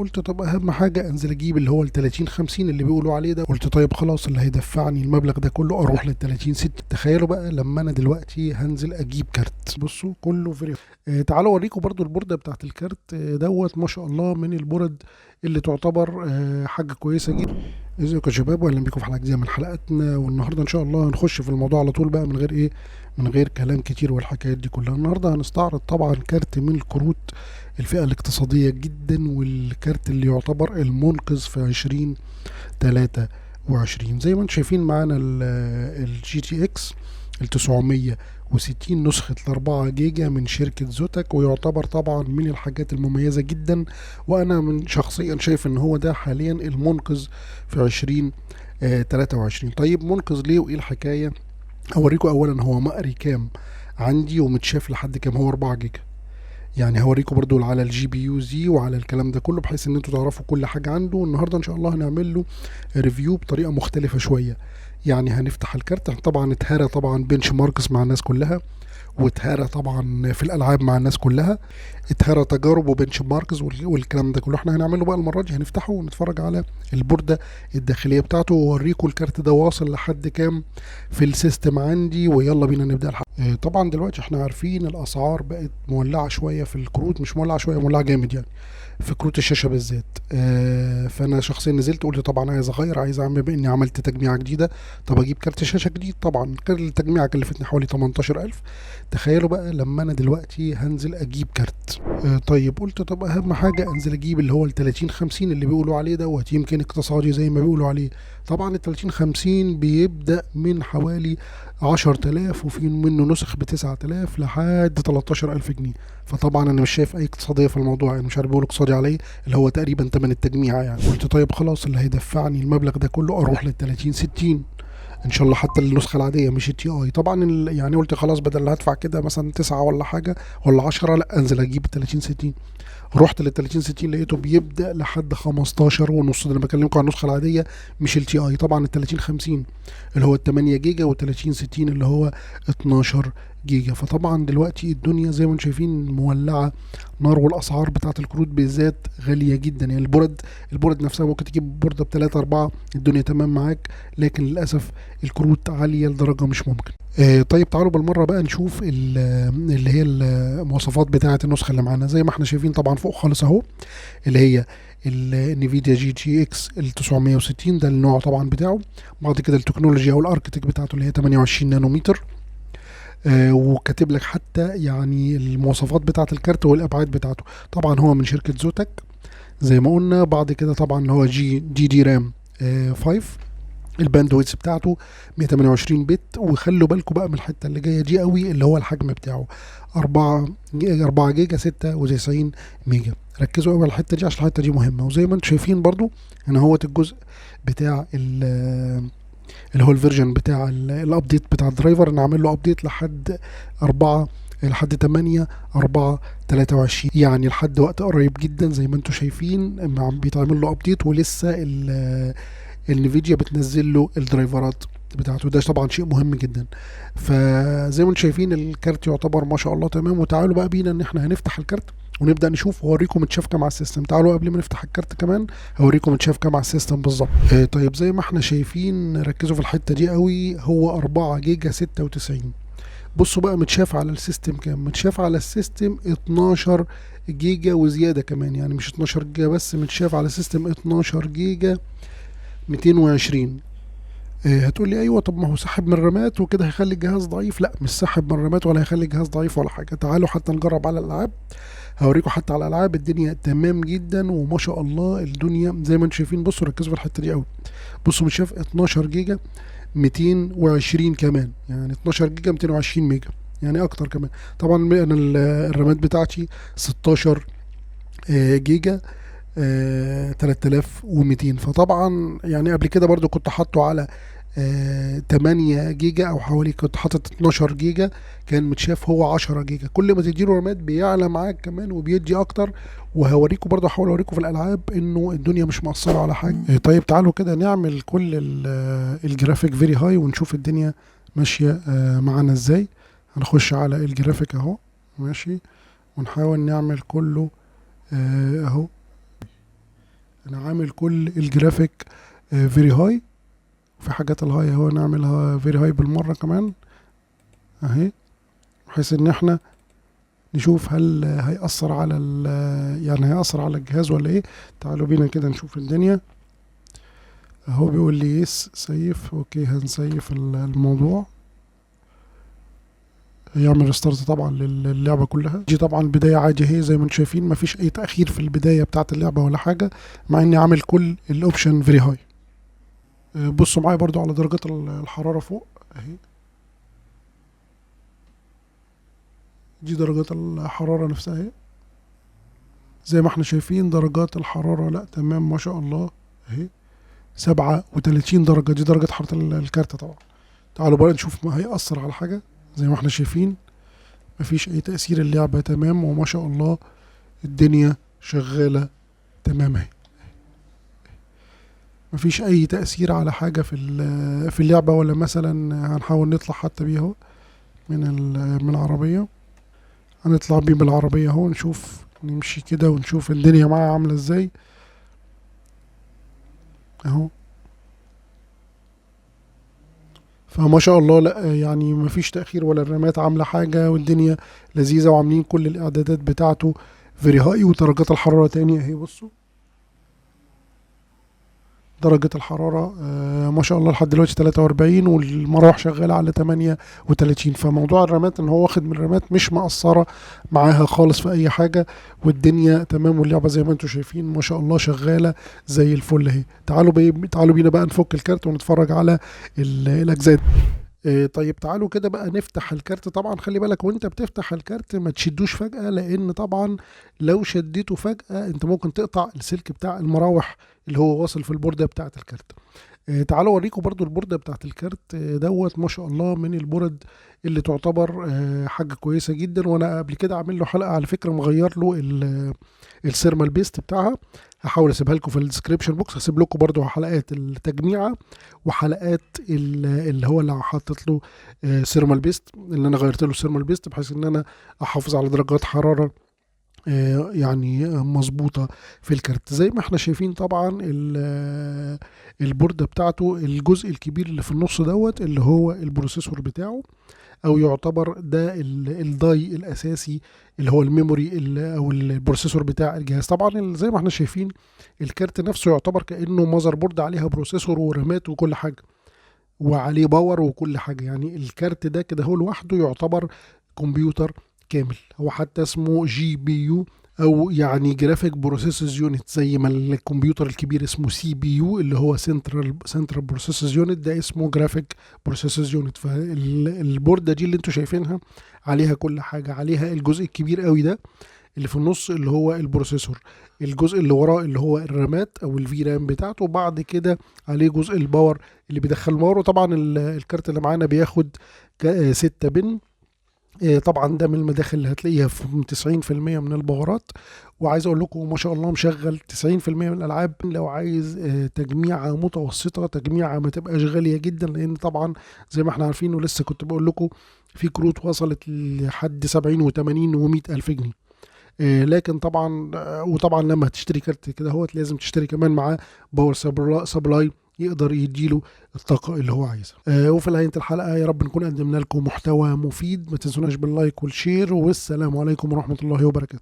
قلت طب اهم حاجة انزل اجيب اللي هو ال 30 50 اللي بيقولوا عليه ده. قلت طيب خلاص، اللي هيدفعني المبلغ ده كله اروح لل 30 60. تخيلوا بقى لما انا دلوقتي هنزل اجيب كارت، بصوا كله very. تعالوا اوريكم برضو البورده بتاعت الكارت دوت، ما شاء الله من ال board اللي تعتبر حاجة كويسة جدا. ازيكم يا شباب، واهلا بيكم في حلقة جديدة من حلقاتنا. والنهارده ان شاء الله هنخش في الموضوع على طول بقى من غير ايه، من غير كلام كتير والحكايات دي كلها. النهارده هنستعرض طبعا كارت من الكروت الفئة الاقتصادية جدا، والكارت اللي يعتبر المنقذ في 2023. زي ما انتم شايفين معانا ال GTX ال 960 نسخة 4 جيجا من شركة Zotac، ويعتبر طبعا من الحاجات المميزة جدا، وانا من شخصيا شايف ان هو ده حاليا المنقذ في 2023. طيب منقذ ليه وايه الحكاية؟ اوريكم اولا هو مقري كام عندي ومتشاف لحد كام. هو 4 جيجا، يعني هوريكم برضو على ال GPU-Z وعلى الكلام ده كله، بحيث ان انتوا تعرفوا كل حاجة عنده. والنهارده ان شاء الله هنعمل له review بطريقة مختلفة شوية، يعني هنفتح الكارت. طبعا اتهرى طبعا benchmarks مع الناس كلها، واتهرى طبعا في الالعاب مع الناس كلها، اتهرى تجارب و benchmarks والكلام ده كله. احنا هنعمله بقى المرة دي هنفتحه ونتفرج على البورده الداخلية بتاعته، واوريكم الكارت ده واصل لحد كام في ال system عندي. ويلا بينا نبدا الحلقة. طبعا دلوقتي احنا عارفين الاسعار بقت مولعه شوية في الكروت، مش مولعه شوية، مولعه جامد يعني في كروت الشاشة بالذات. فانا شخصيا نزلت قلت طبعا عايز اغير، عايز اعمل بما اني عملت تجميعه جديدة، طب اجيب كارت شاشة جديد. طبعا التجميعه كلفتني حوالي 18000. تخيلوا بقى لما انا دلوقتي هنزل اجيب كارت. طيب قلت طب اهم حاجة انزل اجيب اللي هو ال 30 50 اللي بيقولوا عليه دوت، يمكن اقتصادي زي ما بيقولوا عليه. طبعا ال 30 50 بيبدا من حوالي 10000، وفي منه نسخ ب 9000 لحد 13000 جنيه. فطبعا انا مش شايف اي اقتصادية في الموضوع، يعني مش عارف بيقولوا اقتصادي عليه اللي هو تقريبا تمن التجميع يعني. قلت طيب خلاص، اللي هيدفعني المبلغ ده كله اروح لل 30 60 ان شاء الله، حتى النسخة العادية مش ال Ti. طبعا يعني قلت خلاص بدل اللي هدفع كده مثلا 9 ولا حاجة ولا 10، لا انزل اجيب ال 30 60. رحت لل 30 60 لقيته بيبدا لحد 15 ونص. ده انا بكلمكم عن النسخة العادية مش ال Ti. طبعا ال 30 50 اللي هو ال 8 جيجا، وال 30 60 اللي هو 12 جيجا. فطبعا دلوقتي الدنيا زي ما انتم شايفين مولعه نار، والاسعار بتاعت الكروت بالذات غالية جدا. يعني ال board نفسها ممكن تجيب بورده ب 3 4 الدنيا تمام معاك، لكن للاسف الكروت عالية لدرجة مش ممكن. طيب تعالوا بالمرة بقى نشوف اللي هي المواصفات بتاعه النسخة اللي معانا. زي ما احنا شايفين طبعا فوق خالص اهو اللي هي ال Nvidia GTX ال 960، ده النوع طبعا بتاعه. بعد كده التكنولوجيا او ال architect بتاعته اللي هي 28 نانومتر، وكاتب لك حتى يعني المواصفات بتاعه الكارت والابعاد بتاعته. طبعا هو من شركة Zotac زي ما قلنا. بعد كده طبعا اللي هو G DDR RAM 5، ال bandwidth بتاعته 128 bit. وخلوا بالكم بقى من الحتة اللي جاية دي قوي، اللي هو الحجم بتاعه 4 جيجا 96 ميجا. ركزوا قوي على الحتة دي عشان الحتة دي مهمة. وزي ما انتم شايفين برضو هنا هو الجزء بتاع اللي هو ال version بتاع ال update بتاع ال driver، انا عامل له update لحد 4 لحد 8 4 23، يعني لحد وقت قريب جدا. زي ما انتم شايفين بيتعمل له update، ولسه ال Nvidia بتنزل له الدرايفرات بتاعته. ده طبعا شيء مهم جدا. فزي ما انتم شايفين الكارت يعتبر ما شاء الله تمام. وتعالوا بقى بينا ان احنا هنفتح الكارت ونبدا نشوف واوريكم متشاف كام على ال system. تعالوا قبل ما نفتح الكارت كمان هوريكم متشاف كام على ال system بالظبط. طيب زي ما احنا شايفين ركزوا في الحتة دي قوي، هو 4 جيجا 96. بصوا بقى متشاف على ال system كام. متشاف على ال system 12 جيجا وزيادة كمان، يعني مش 12 جيجا بس، متشاف على ال system 12 جيجا 220. هتقول لي ايوه طب ما هو سحب من الرامات وكده هيخلي الجهاز ضعيف. لا مش سحب من الرامات ولا هيخلي الجهاز ضعيف ولا حاجة. تعالوا حتى نجرب على الالعاب، هوريكم حتى على الالعاب الدنيا تمام جدا وما شاء الله الدنيا زي ما انتم شايفين. بصوا ركزوا في الحتة دي قوي. بصوا مش شايف 12 جيجا 220 كمان، يعني 12 جيجا 220 ميجا، يعني اكتر كمان. طبعا انا الرامات بتاعتي 16 جيجا 3200. فطبعا يعني قبل كده برضو كنت حاطه على 8 جيجا او حوالي، كنت حاطط 12 جيجا كان متشاف هو 10 جيجا. كل ما تديله رامات بيعلى معاك كمان وبيدي اكتر. وهوريكم برضو، هحاول اوريكم في الالعاب انه الدنيا مش مقصرة على حاجة. طيب تعالوا كده نعمل كل ال graphic very high ونشوف الدنيا ماشية معانا ازاي. هنخش على الجرافيك اهو ماشي، ونحاول نعمل كله اهو. انا عامل كل ال graphic very high. في حاجات ال high اهو نعملها very high بالمرة كمان اهي، بحيث ان احنا نشوف هل هيأثر على يعني هيأثر على الجهاز ولا ايه. تعالوا بينا كده نشوف الدنيا. اهو بيقول لي yes save، okay هن save الموضوع. هيعمل restart طبعا للعبة كلها. دي طبعا البداية عادي اهي زي ما انتم شايفين، مفيش اي تاخير في البداية بتاعه اللعبة ولا حاجة، مع اني عامل كل ال option very high. بصوا معايا برضو على درجات الحرارة فوق اهي، دي درجات الحرارة نفسها اهي زي ما احنا شايفين. درجات الحرارة لا تمام ما شاء الله اهي 37 درجه، دي درجه حرارة الكارت طبعا. تعالوا بقى نشوف ما هيأثر على حاجة. زي ما احنا شايفين مفيش اي تأثير، اللعبة تمام وما شاء الله الدنيا شغالة تمام اهي، مفيش اي تأثير على حاجة في اللعبة. ولا مثلا هنحاول نطلع حتى بيه اهو من العربية، هنطلع بيه بالعربية اهو، نشوف نمشي كده ونشوف الدنيا معاها عاملة ازاي اهو. فما شاء الله لا يعني مفيش تأخير ولا الرامات عاملة حاجة، والدنيا لذيذة، وعاملين كل الإعدادات بتاعته very high. ودرجات الحرارة تاني اهي، بصوا درجة الحرارة ما شاء الله لحد دلوقتي 43، والمراوح شغالة على 38. فموضوع الرامات ان هو واخد من الرامات مش مقصرة معاها خالص في اي حاجة، والدنيا تمام، واللعبة زي ما انتم شايفين ما شاء الله شغالة زي الفل اهي. تعالوا بينا بقى نفك الكارت ونتفرج على الاجزاء. طيب تعالوا كده بقى نفتح الكارت. طبعا خلي بالك وانت بتفتح الكارت ما تشدوش فجأة، لان طبعا لو شديته فجأة انت ممكن تقطع السلك بتاع المراوح اللي هو واصل في البوردة بتاعة الكارت. تعالوا اوريكم برضو البوردة بتاعة الكارت دوت ما شاء الله من البورد اللي تعتبر حاجة كويسة جدا. وانا قبل كده عامل له حلقة على فكرة، مغير له ال thermal paste بتاعها، هحاول اسيبها لكم في ال description box. هسيب لكم برضو حلقات التجميعة وحلقات اللي هو اللي حاطط له thermal paste، اللي انا غيرت له ال thermal paste بحيث ان انا احافظ على درجات حرارة يعني مظبوطة في الكارت. زي ما احنا شايفين طبعا البوردة بتاعته الجزء الكبير اللي في النص دوت اللي هو ال processor بتاعه، او يعتبر ده ال die الاساسي اللي هو ال memory او ال processor بتاع الجهاز. طبعا زي ما احنا شايفين الكارت نفسه يعتبر كانه motherboard عليها processor ورامات وكل حاجة، وعليه power وكل حاجة. يعني الكارت ده كده هو لوحده يعتبر كمبيوتر كامل، هو حتى اسمه GPU او يعني graphic processors unit، زي ما الكمبيوتر الكبير اسمه CPU اللي هو central processors unit، ده اسمه graphic processors unit. فالبورده دي اللي انتوا شايفينها عليها كل حاجة، عليها الجزء الكبير قوي ده اللي في النص اللي هو ال processor، الجزء اللي وراه اللي هو الرامات او ال VRAM بتاعته، وبعد كده عليه جزء ال power اللي بيدخل ال power. وطبعا الكارت اللي معانا بياخد 6 pin، طبعا ده من المداخل اللي هتلاقيها في 90% من الباورات. وعايز اقول لكم ما شاء الله مشغل 90% من الالعاب. لو عايز تجميعه متوسطه، تجميعه ما تبقاش غالية جدا، لان طبعا زي ما احنا عارفين ولسه كنت بقول لكم في كروت وصلت لحد 70 و80 و100 الف جنيه. لكن طبعا وطبعا لما هتشتري كارت كده هوت لازم تشتري كمان معاه power supply يقدر يديله الطاقة اللي هو عايزها. وفي نهاية الحلقة يا رب نكون قدمنا لكم محتوى مفيد. ما تنسوناش بال like وال share، والسلام عليكم ورحمة الله وبركاته.